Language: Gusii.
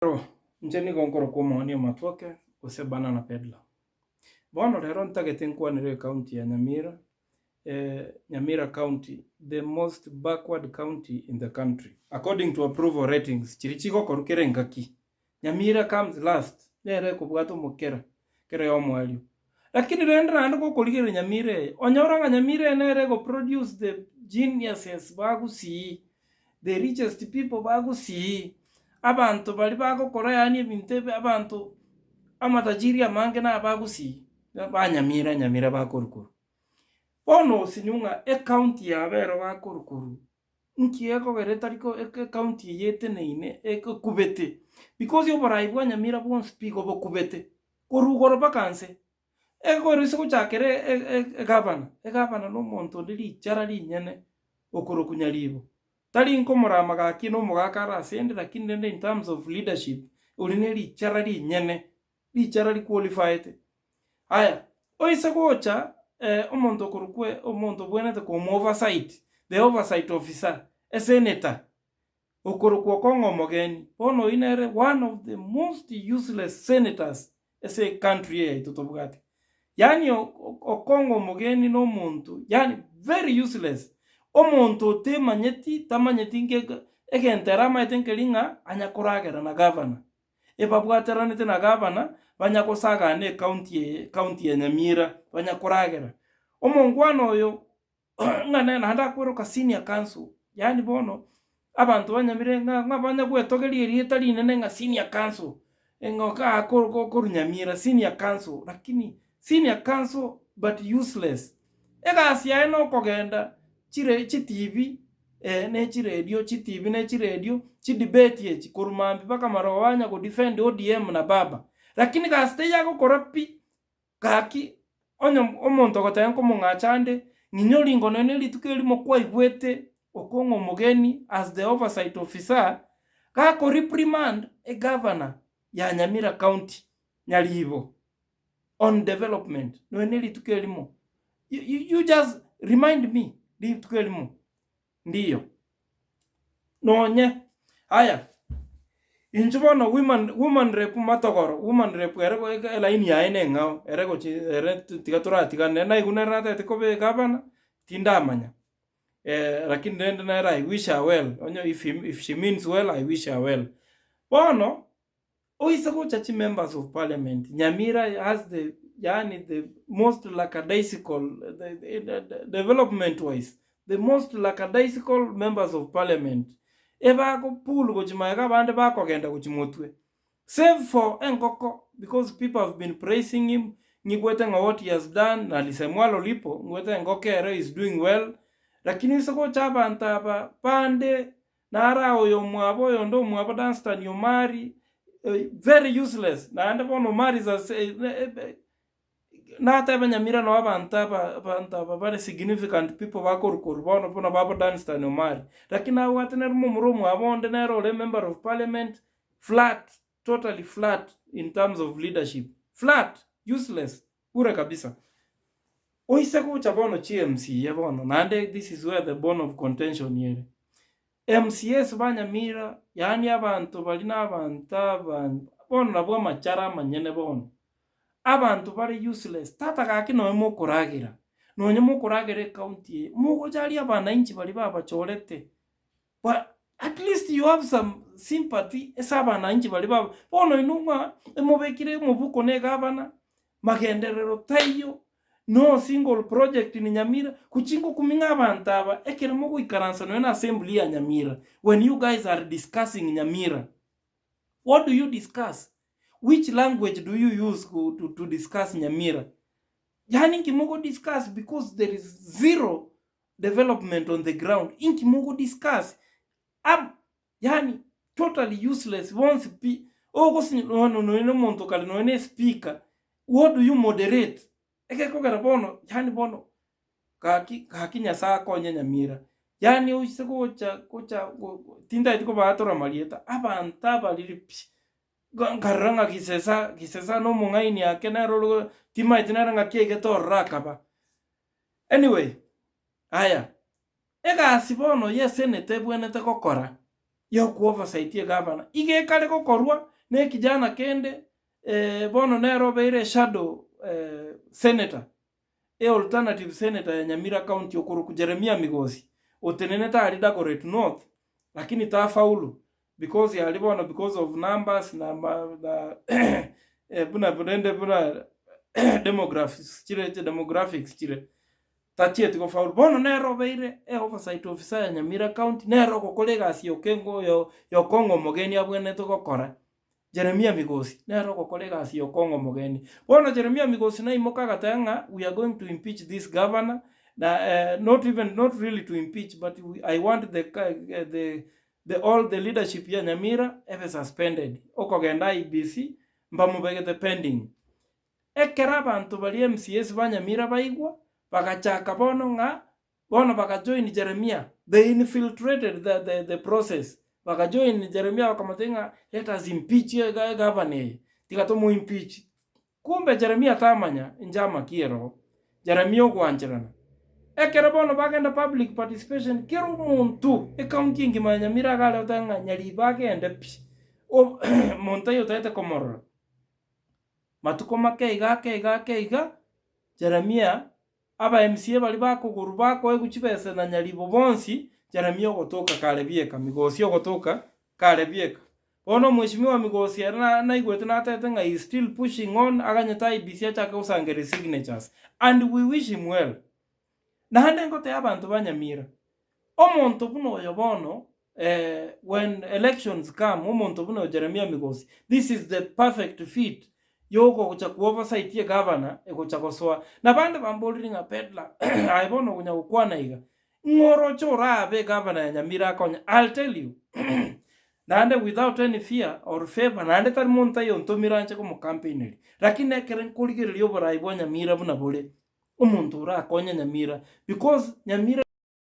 Ero, inche nigo nkorokwa omoonia omatoke, gose banana peddler. Bono rero ntagete nkwanere ecounty ya Nyamira, Nyamira county, the most backward county in the country. According to approval ratings chiria chigokorwa kera engaki, Nyamira comes last, nere ekobwata omokera kera yomoerio. Lakini rende naende gokorigereria Nyamira eye, onyore ng'a Nyamira eye nere ego produce the geniuses ba Gusii, the richest people ba Gusii, abanto baria bagokora yaani ebinto ebi abanto amatajiri amange na aba Gusii, ba Nyamira Nyamira bakorwa korwa. Bono osinyu ng'a ecounty yabo ero bakorwa korwa, nki gekogera etari ko ecounty eye eteneine ekubete, because oborai bwa Nyamira bwonsi pi igo bokubete. Korwa igoro mpaka nse, ekero ase gochakera egavana, egavana na omonto onde richara rinyene okorokwa Nyaribo. Tari nkomorama gaki na omogaka are ase ende lakini rende in terms of leadership, oria ne richara rinyene, richara riqualified. Aya, oise gocha omonto okorokwa omonto obwenerete komo oversight, the oversight officer, esenator. Okorokwa oko ng'a omogeni, bono oyio nere one of the most useless senators ase ecountry eye yaito tobwate. Yaani okong'a omogeni na omonto yaani very useless, omonto otemanyeti tamanyeti nge egento ere amaete nkeri ng'a anya koragera na gavana. Ebabwateranete na gavana banya gosagana ecounty eye ecounty ya Nyamira banya koragera. Omongwana oyo ng'a nere naende akweroka senior counsel, yaani bono abanto banyamire ng'a ng'a banya gwetogeria erieta rinene ng'a senior counsel, ng'a igaa korwa Nyamira senior counsel, lakini senior counsel but useless. Egasi yaye na okogenda chire chitibi ne chiredio chitibi ne chiredio chidebate echi korwa mambia mpaka marogoba banya godefend ODM na baba, lakini gasi teiyo agokora pi. Gaki, onye omonto ogoteba nkomong'acha ande, ng'inya oringo nonya ne rituko erimo kwaigwete okong'a omogeni as the oversight officer, gako reprimand egavana ya Nyamira county, Nyaribo, on development, nonya ne rituko erimo. You, you, you just remind me rituko erimo. Ndiyo. Nonye, aya, inche bono woman, woman rep matogoro, woman rep ere go elaini yaye neng'ao, ere gochi ere tiga toratigane, naigwa nere natagete koba egavana, tindamanya lakini rende nere I wish her well, onye if he if she means well, I wish her well. Bono, Oise gocha chi members of parliament, Nyamira has the yaani the most lackadaisical development wise, the most lackadaisical members of parliament, ebago pull gochia magega abande bakogenda gochia motwe. Save for engoko because people have been praising him, ng'igwete ng'a what he has done na lisemwalo lipo, ng'igwete engoko ere is doing well, lakini oise gocha abanto aba bande Naro aa oyomwabo oyonde omwabo Dunstan Omari very useless naende bono Omari is a natebe Nyamira noo abanto aba abanto aba bare significant people bakorwa korwa bono buna babo Dunstan Omari. Lakini nabwate nere momura omwabo onde nere ore member of parliament flat totally flat in terms of leadership flat useless bure kabisa. Oise gocha bono chi MCA bono naende this is where the bone of contention ere. MCAs ba Nyamira yaani abanto baria na abanto aba bono nabwo amachara amanyene bono. Abanto bare useless, tata gaki nonye mokoragera, nonye mokoragera ecounty eye, mogocharia abananchi baria babachorete But at least you have some sympathy ase abananchi baria babo. Bono inwe ng'a emobekire omobuko na egavana, magenderero taiyo, no single project in Nyamira, gochia ngokumia ng'a abanto aba ekero mogoikaransa nonya na assembly ya Nyamira, when you guys are discussing Nyamira, what do you discuss? Which language do you use to, to discuss Nyamira? Yaani nki mogo discuss because there is zero development on the ground inki mogo discuss ab yaani totally useless bonsi pi ogosinya nonya nonya na omonto kare nonya na espeaker what do you moderate egekogera bono yaani bono gaki gaki nyasaye akonye nyamira yaani oise gocha gocha go tintageti kobaatora amarieta abanto abariri pi nkarora ng'a gisesa gisesa na omong'aini ake nere ore timaeti nere ng'aki aigete ororo akaba. Anyway, aya, egasi bono y'esenate ebwenerete gokora, ya okoversight egavana, iga ekare gokorwa, Na ekijana kende bono nere obeire eshadow senator, e alternative senator ya Nyamira county okorokwa Jeremiah Migosi, otenenete aria Dagoret North, lakini tafaulu because aria bono because of numbers na na buna rende buna demographics chire demographics chire. Tachieti gofaulu. Bono nere obeire e oversight officer ya Nyamira county, nere ogokora egasi ya okengo ya okong'a omogeni abwenerete gokora. Jeremia Migosi nere ogokora egasi ya okong'a omogeni. Bono Jeremia Migosi naimoka agateba ng'a we are going to impeach this governor, na not even not really to impeach but we I want the the the all the leadership ya Nyamira ebe suspended. Okogenda IEBC mbamobegete pending. Ekero abanto baria MCAs ba Nyamira baigwa, bagachaka bono ng'a bono bagajoin Jeremia, they infiltrated the, the, the process, bagajoin Jeremia bakamotebia ng'a let us impeach ega egavana eye, tiga tomo impeach. Kumbe Jeremia tamanya enchama ki eroo, Jeremia ogwancherana. Ekero bono bagenda public participation, kera omonto ecounty engima ya Nyamira iga are goteba ng'a Nyaribo agende pi, o monto aye otagete komorora. Matuko make iga ake iga ake iga, Jeremia, aba MCA baria bakogorwa bakoegwa chibesa na nyaribo bonsi, Jeremia ogotoka kare bieka, Migosi ogotoka kare bieka. Bono omweshimiwa Migosi ere na naigwete natebete ng'a he is still pushing on aganyete IEBC achake gosangereria signatures and we wish him well. Naende ngotebia abanto ba Nyamira, Omonto buna oyo bono, when elections come, omonto buna oyo Jeremia Migosi, this is the perfect fit yogocha ku oversight egavana egocha gosoa. Na bande bamborire ng'a Pedla, aye bono okonya gokwana iga, ng'o oroche orabe egavana ya Nyamira akonye? I'll tell you, naende without any fear or favour, naende tari monto aye ontomire anche komocampaineria, lakini ekere nkorigereria oborai bwa Nyamira buna bore, omonto orakonye Nyamira, because Nyamira.